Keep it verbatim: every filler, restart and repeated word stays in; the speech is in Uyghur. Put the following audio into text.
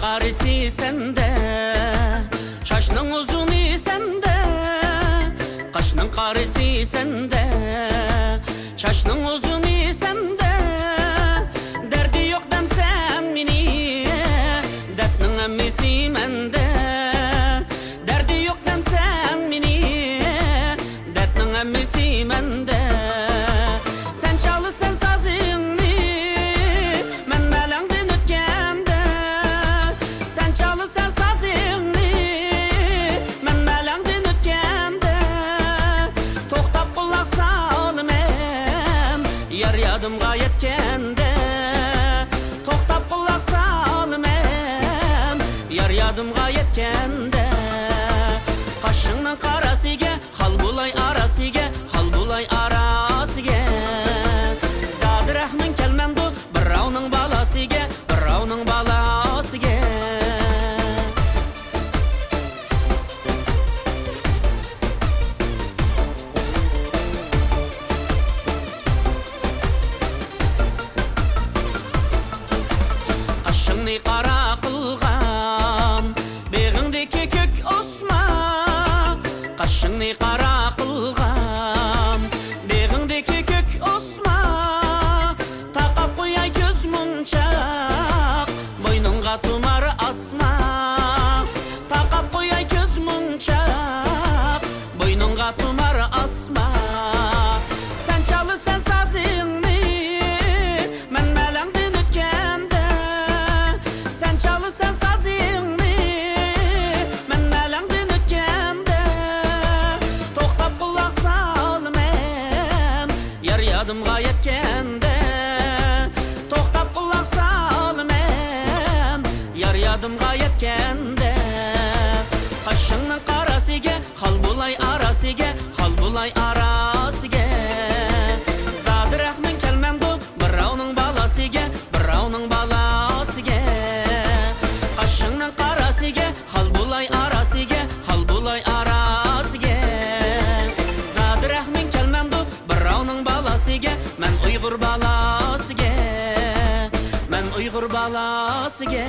قارىسى سەندە، چاچنىڭ ئۇزۇنى سەندە، قاشنىڭ قارىسى سەندە، چاچنىڭ ئۇزۇنى سەندە. دەردى يوق دەمسەن مېنى، دەردنىڭ ھەممىسى مەندە. دەردى يوق دەمسەن مېنى، دەردنىڭ ھەممىسى مەندە. سەن چالىسەن سازىڭنى، مەن مەلەڭدىن ئۆتكەندە. سەن چالىسەن سازىڭنى، مەن مەلەڭدىن ئۆتكەندە. توختاپ قۇلاق سالىمەن، يار يادىمغا يەتكەندە. توختاپ قۇلاق سالىمەن، يار يادىمغا يەتكەندە. قاشىڭنىڭ قاراسىگە خال بولاي ئاراسىگە، خال بولاي ئاراسىگە. زادى رەھمىڭ كەلمەمدۇ بىراۋنىڭ بالاسىگە، بىراۋنىڭ بالاسىگە. قاشىڭنى قارا قىلغان بېغىڭدىكى كۆك ئاسما، قاشىڭنى قارا قىلغان بېغىڭدىكى كۆك ئاسما. تاقاپ قوياي كۆز مۇڭچاق، بوينۇڭغا تۇمار ئاسما. تاقاپ قوياي كۆز مۇڭچاق، بوينۇڭغا تۇمار ئاسما. سەن چالىسەن سازىڭنى، مەن مەلەڭدىن ئۆتكەندە. سەن چالىسەن سازىڭنى، مەن مەلەڭدىن ئۆتكەندە. توختاپ قۇلاق سالىمەن، يار يادىمغا يەتكەندە. توختاپ قۇلاق سالىمەن، يار يادىمغا يەتكەندە. قاشىڭنىڭ قاراسىگە خال بولاي ئاراسىگە، خال بولاي ئاراسىگە. زادى رەھمىڭ كەلمەمدۇ بىراۋنىڭ بالاسىگە، بىراۋنىڭ بالاسىگە. قاشىڭنىڭ قاراسىگە خال بولاي ئاراسىگە، خال بولاي ئاراسىگە. زادى رەھمىڭ كەلمەمدۇ بىراۋنىڭ بالاسىگە، مەن ئۇيغۇر بالاسىگە، مەن ئۇيغۇر بالاسىگە.